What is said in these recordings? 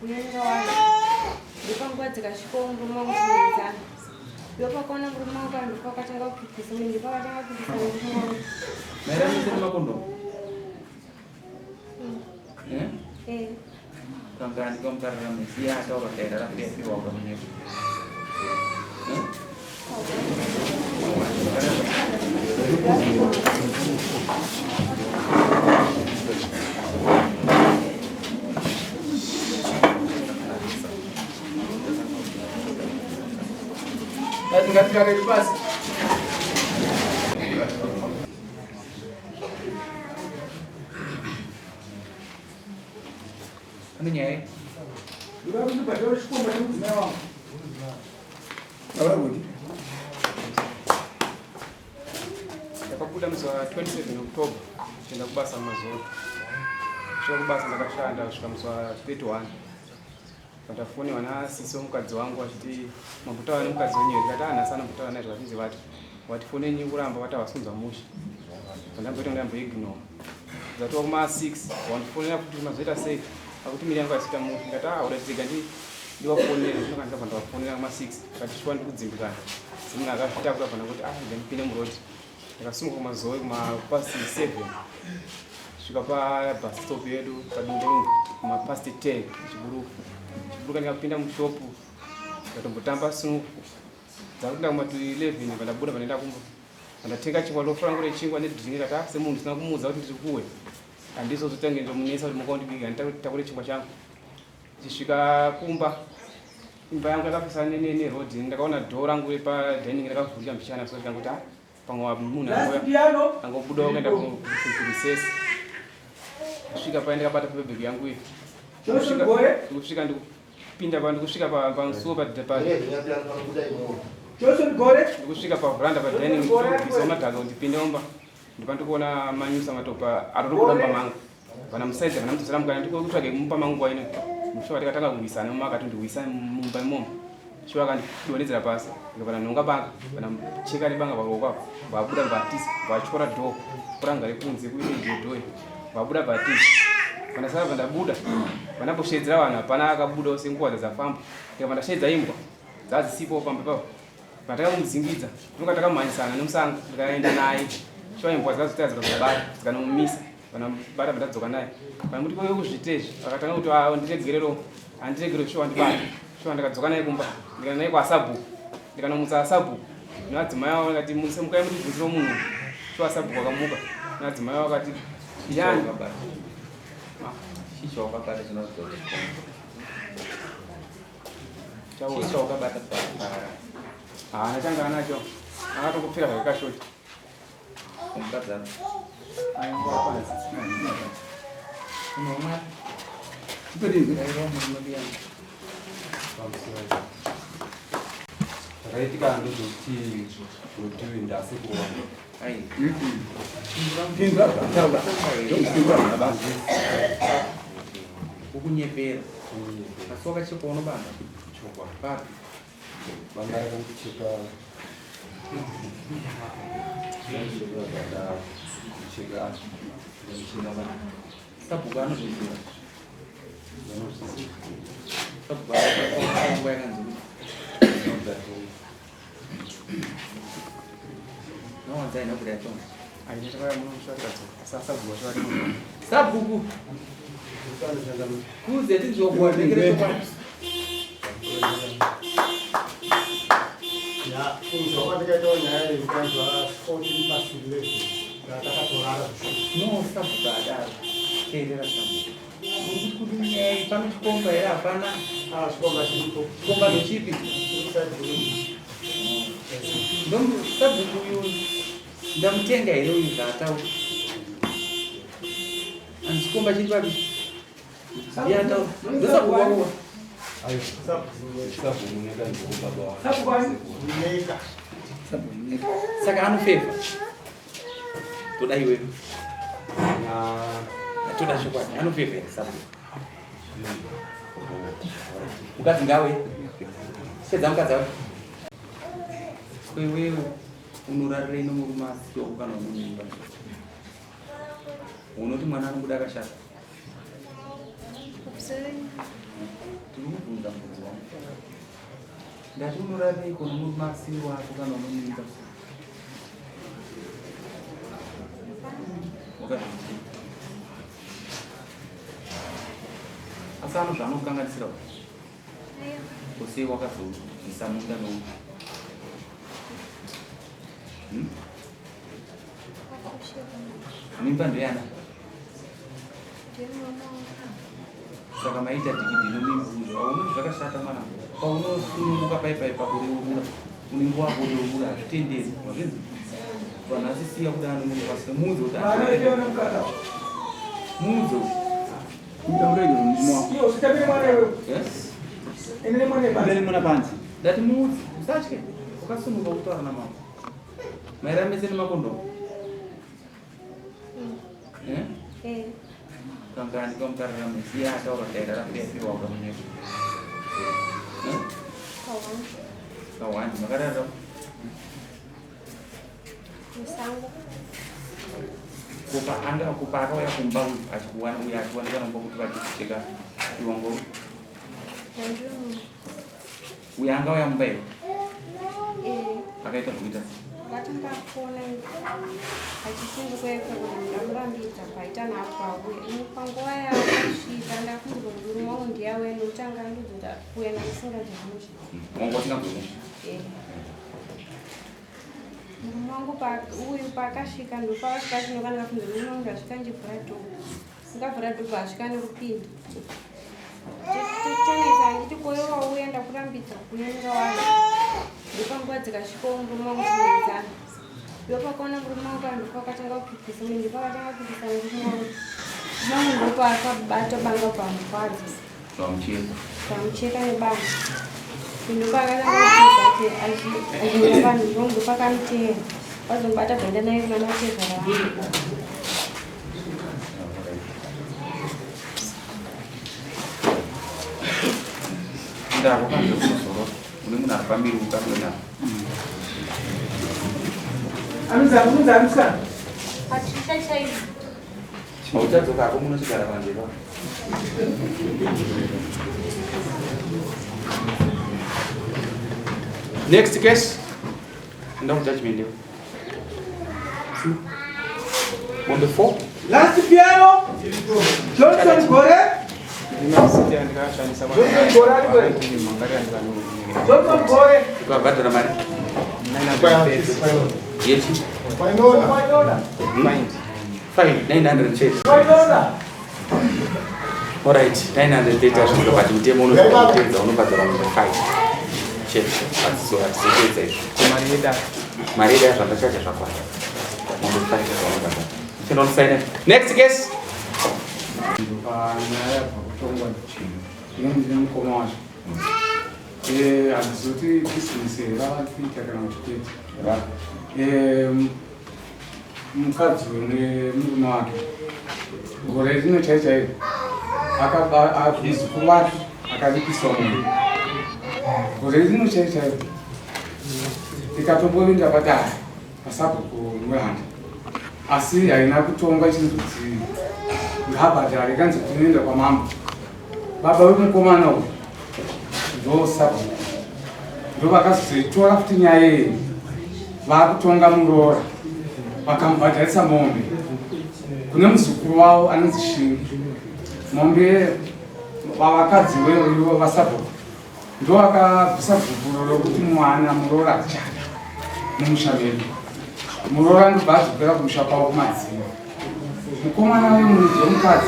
Unenge Ndopanguva dzikasvikawo murume wangu tinoenzana. Ndopakaona murume wangu kana ndopakatanga kupikisa uye ndopakatanga kupikisa murume wangu. Maira musiri makondomu? Eh? Eh. Kangani kamukarara mesi ataura tairara kuyapiwa kamunyepo. Eh? Ngatigare pasi. Pane nyaya. Ndoda kuti bhadhara chikomba chemudzimai wangu. Taura kuti. Ndakabuda musi wa 27 October kuenda kubasa mumazuva. Kusvika kubasa ndakashanda kusvika musi wa 31. Pandafonewa nasisi wemukadzi wangu vachiti mambotaura nemukadzi wenyu here ndikati ah nhasi anombotaura naye zvikatinzi vati vati foni yenyu kuramba vati havasunzwa mushe. Pandamboita ndamboignore. Dzatova kuma 6 wandifonera futi mazoita sei akuti miri yangu haisita mushe ndikati ah uratidzega ndi ndivafonere ndinoka ndikabva ndavafonera kuma 6 akati shuwa ndikudzimbikana semunhu akazvitakura bva ndakuti ah ndipinde muroad ndakasumuka kumazoe kuma past 7 svika pabus stop yedu padungurungu kuma past 10 chiburuka chiburuka ndikapinda mushopu ndatombotamba snuku dzakupinda kuma 11 pandabuda pandaenda kumba pandatenga chingwa lofu rangu rechingwa nedrink kati ah semunhu ndisina kumuudza kuti ndiri kuwe handizozotange ndomunetsa kuti mukaundibika nditakure chingwa changu Ndichisvika kumba imba yangu yakafesana neroad ndakaona dhoo rangu repadining rakavhurika mbichana so ndikangoti ah pamwe munhu angobuda kuenda kurecess kusvika paye ndakabata pebhegi yangu iyo ndikusvika ndikupinda pa ndikusvika pamusuwo ndikusvika pavranda padining ndikubvisa madhaka kuti ndipinde mumba ndipandikuona manyusa matopa atotobuda mumba mangu Vana musaidza kana mudzosera mukana ndiko kutsvage mumba mangu nguva ino. Mushuwa tikatanga kurwisana mumba akatondiwisa mumba imomo. Shuwa akandidonhedzera pasi. Ndikabva ndanhonga banga, vana cheka nebanga paruoko apo. Vabuda vatisa, vatyora door. Puranga rekunze kuite door. Vabuda vatisa. Pandasara pandabuda, vandamboshedzera vanhu hapana akabuda senguva dzadzafamba. Ndikabva ndashedza imbwa dzadzisipo pamba ipapo. Patakamudzingidza, ndinonga takamhanyisana nemusango ndikaenda naye. Shuwa imbwa dzakazotaya dzikazobata dzikanomumisa. Vanabata vandadzoka naye. Vamuti ko kuzviita izvi akatanga kuti ah ndiregerero handiregerero shuwa ndibata. Shuwa ndakadzoka naye kumba ndikaenda naye kwasabhuku ndikanomutsa asabhuku nevadzimai avo vakati mukai mutibvunzire munhu shuwa asabhuku akamuka nevadzimai avo vakati yani Chii chawakabata chinoratidza kuti chii chawakabata paparara? Haana changa anacho akatokupfira zvake kashoti Mukadzi ano. Zvakaitika ndezvekuti rutivi ndasekuru wangu. Ukunyepera. Asi wakachekwa unobanda? Chokwadi. Papi? Banga rakandicheka Sabhuku anozviziva. Sabhuku anozviziva yakanzi kuti. Nowanza ina kuda yacho. Sabhuku. Kuze tinzwa kuwanekere chokwadi. Ya, kunzwa kwandikaitawo nyaya iyi kanzwa 14 past 11 ndakakatorara No, sabhuku adaro. Teerera sabhuku. Kuti nyaya iyi pano chikomba here hapana? Ah, chikomba chiripo. Chikomba ndochipi? Sabhuku uyu ndamutenga here uyu zvaataura? Ani chikomba chiri papi? Ndiye ataura. Ndosabhuku wako. Saka anofeva. Toda iwewe. Toda chokwadi. Anofeva here sabhuku? Mukadzi ngawe. Sedza mukadzi wako. Iwewe unorarirei nomurume asiri wako kana unomimba? Unoti mwana anobuda akashata? Tiri kubvunza mubvunzo wangu. Ndati unorareiko nomurume asiri wako kana unomuita usiku? Wakazviitei? Asi ano zvaanokukanganisira uyu? Ko sei wakazobvisa munda nouyu? Hmm? Mimba ndeyana? Saka maita dhikidhi nomibvunzo aunoti zvakashata mwana paunosununguka pai pai pakureurura unenge wakureurura hazvitenderi wazvinzi vanhu asisiya kuda anomunhu muudze kuti muudze ndati muudze usatye ukasununguka kutaura namambo mairambese nemakondomu Eh? Eh. Kangani kamukarara mesi iye ataura kuti airara kuyapiwa wakamunyeka. Eh? Kawani. Kawani makarara. Musango. Kupa anga kupa akauya kumba uyu achikuwana uyu achiwanikwa nomba kuti vachicheka iwango. Nandiri Uyu anga auya mumba iwe. Eh. Akaita zvekuita. Akatanga kufona achisindikwepo kuti ndamurambidza paita nhafu auya. Ini panguva yaakasvika ndakunzwa kuti murume wangu ndiye auya ndokutanga ndodzoka kuuya ndisinganzwi Wangu wasinganzwi mushe. Eh. Murume wangu uyu paakasvika ndopakasvika chinokana kunzi murume wangu ndasvika ndichivhura dhoo. Ndingavhura dhoo paasvika nekupinda. Tonetsa handiti koyo wauya ndakurambidza kuuya ndingawana. Ndopanguva dzikasvikawo murume wangu tinetsana. Ndopakaona murume wangu aa ndopakatanga kupikisa uye ndopakatanga kupikisa murume wangu. Murume wangu ndopaakabata banga pamukadzi. Vamucheka. Vamucheka nebanga. Ndopakatanga kupikisa achienda vanhu ndopakamutera. Vazomubata kuenda naye kuna matezvara vangu. Ndako kanzwe kunozorora. Une munhu ari pamberi ukadonha. Anonzi anonzi amusikana. Patricia chaivo. Uchadzoka hako munochigara panze ipapo. Next case. Enda kujudgment iwe. Mombe 4. Last piano. Johnson Gore. Ndimasiti andikashandisa Johnson Gore ari kwei? Johnson Gore. Ukabhadhara mari. 930. Yechi. Fainona. Fine, 900 chete. Fainona. Alright, 930 azvinoda but mutemo unozopedza unobhadhara mombe 5 chete. Hatizo hatizopedza izvo. Mari yedare. Mari yedare zvandachaja zvakwana. Mombe 5 zvaunobhadhara. Chinonosaina. Next case. Panyaya yabva kutongwa ini ndine mukoma wacho. Eh, handizoti bhizinesi here ravari kuita kana kuti kwete. Eh, mukadzi uyu nemurume wake gore rino chai chairo muzukuru wake akaripiswa mombe gore rino chai chairo ikatombovinda padare pasabhuku Muranda asi haina kutonga ichinzi kuti ngaabhadhare ikanzi kuti inoenda kwamambo baba vemukomana uyu ndo sabhuku ndo vakazoitora futi nyaya iyi vakutonga muroora vakamubhadharisa mombe kune muzukuru wavo anonzi Shingi mombe vavakadzi weyo vasabhuku ndo vakabvisa gupuro rokuti mwana muroora achada mumusha medu muroora ndobva adzokera kumusha kwavo kumadzima mukomana wemuridzi wemukadzi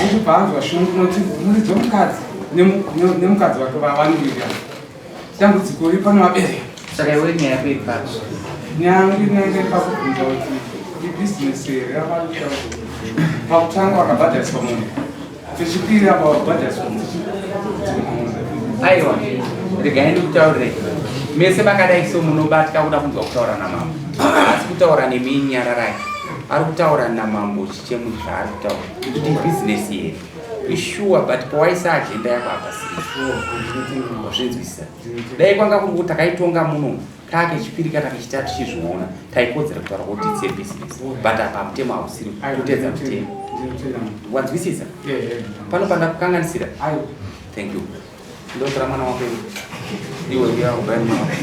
uchibva anzwa shungu noti muridzi wemukadzi nemukadzi wake vanowirirana dambudziko riri pano vabereki Saka iwe nyaya yako iri papi? Nyaya yangu inenge pakubvunza kuti ibhizinesi here ravarikuita kuti pakutanga vakabhadhariswa munhu pechipiri apa vakabhadhariswa munhu. Aiwa, regai ndikutaurire. Mese makadai so munobatya kuda kunzwa kutaura namambo. Asi kutaura nemi nyararai. Ari kutaura namambo chichemu zvaari kutaura. Kuti ibhizinesi here? Ishuwa but pawaisa agenda yako apa wazvinzwisisa. Dai kwanga kuri kuti takaitonga muno kaakechipiri kana kechitatu tichizviona taikodzera kutaura kuti it's a business but apa mutemo hausiri kuteedza mutemo. Wanzwisisa? Pano pandakukanganisira? Thank you. Ndotora mwana wako iwe. Iwe uya ubaya mwana wako.